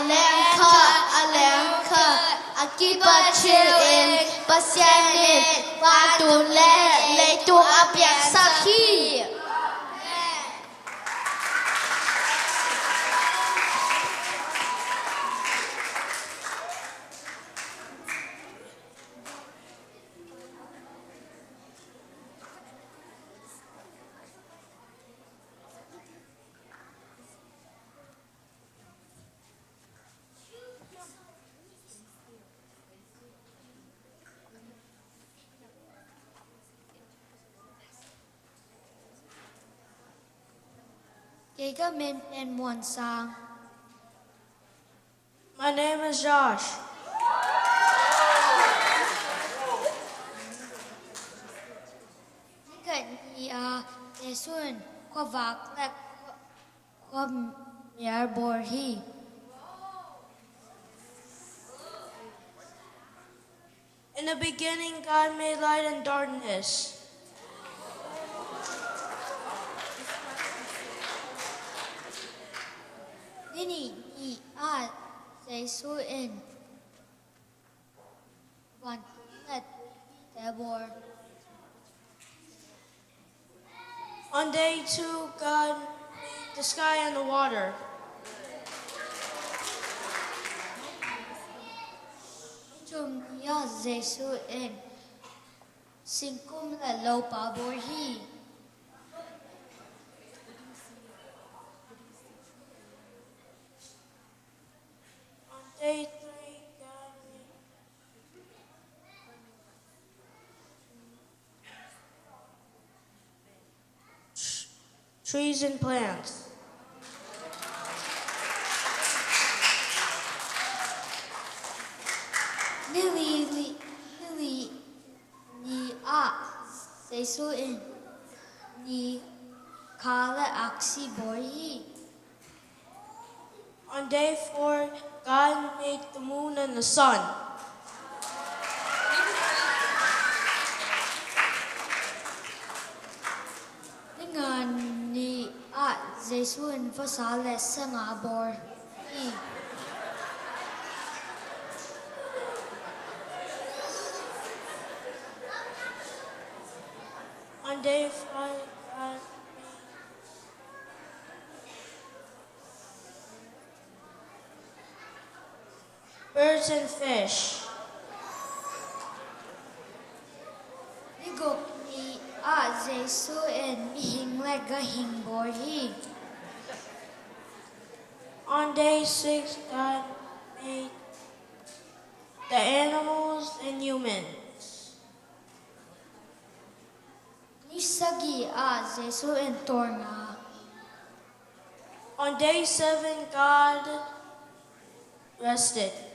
2 2 a kipa thil in Pathian in vancung le leicung a peksak hi. Kei ka min Pen Muan Sang. My name is Josh. Nikhat ni ah Jesuh in khuavak le khuamiar bor hi. In the beginning, God made light and darkness. Nihnih ni ah Jesuh in vancung le tuipi te bor. On day two, God made the sky and the water. Nithum ni ah Jesuh in singkum le lopa bor hi. On day three, God made trees and plants. Nili ni ah Jesuh in ni kha le aksi bor hi. On day four, God made the moon and the sun. Ninga ni ah Jesuh in vasa le sanga bor hi. On day five, God made birds and fish. Niruk ni ah Jesuh in mihing le ngahing bor hi. On day six, God made the animals and humans. Nisarih ah Jesuh in tor nga. On day seven, God rested.